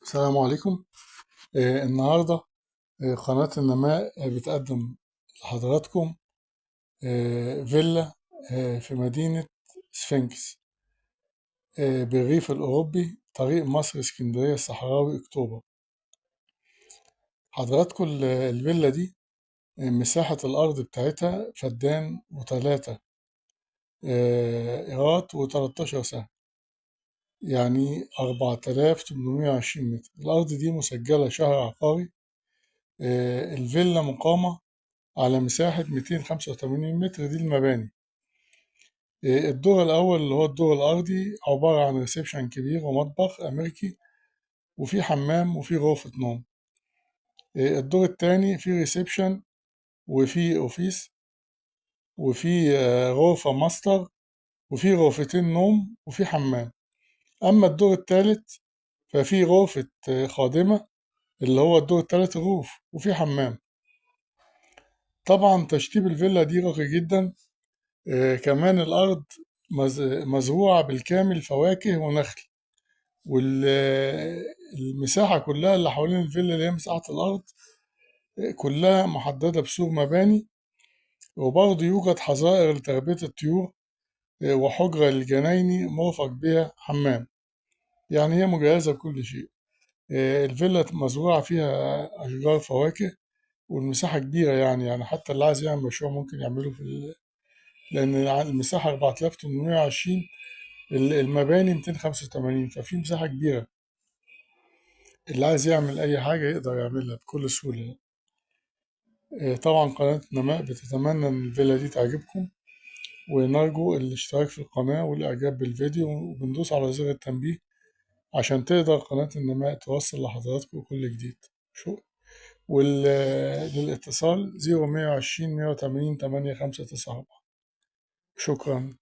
السلام عليكم. النهاردة قناة النماء بتقدم لحضراتكم فيلا في مدينة سفنكس بالريف الأوروبي، طريق مصر اسكندرية الصحراوي أكتوبر. حضراتكم الفيلا دي مساحة الأرض بتاعتها فدان وتلاتة قيراط وتلتاشر سهم، يعني 4820 متر. الأرض دي مسجلة شهر عقاري. الفيلا مقامة على مساحة 285 متر، دي المباني. الدور الأول اللي هو الدور الأرضي عبارة عن reception كبير ومطبخ أمريكي وفي حمام وفي غرفة نوم. الدور التاني فيه reception وفي office وفي غرفة ماستر وفي غرفتين نوم وفي حمام. أما الدور التالت ففي غرفة خادمة اللي هو الدور التالت ال roof وفي حمام. طبعا تشطيب الفيلا دي راقي جدا. كمان الأرض مزروعة بالكامل فواكه ونخل، والمساحة كلها اللي حوالين الفيلا اللي هي مساحة الأرض كلها محددة بسور مباني. وبرضه يوجد حظائر لتربية الطيور وحجرة للجنايني مرفق بها حمام. يعني هي مجهزة بكل شيء. الفيلا مزروعة فيها أشجار فواكه والمساحة كبيرة، يعني حتى اللي عايز يعمل مشروع ممكن يعمله لأن المساحة 4820، المباني 285، ففي مساحة كبيرة. اللي عايز يعمل أي حاجة يقدر يعملها بكل سهولة. طبعا قناة نماء بتتمنى إن الفيلا دي تعجبكم، ونرجو الاشتراك في القناة والإعجاب بالفيديو، وبندوس على زر التنبيه عشان تقدر قناة النماء توصل لحضراتكم كل جديد. وللاتصال 0120 180 8594. شكرا.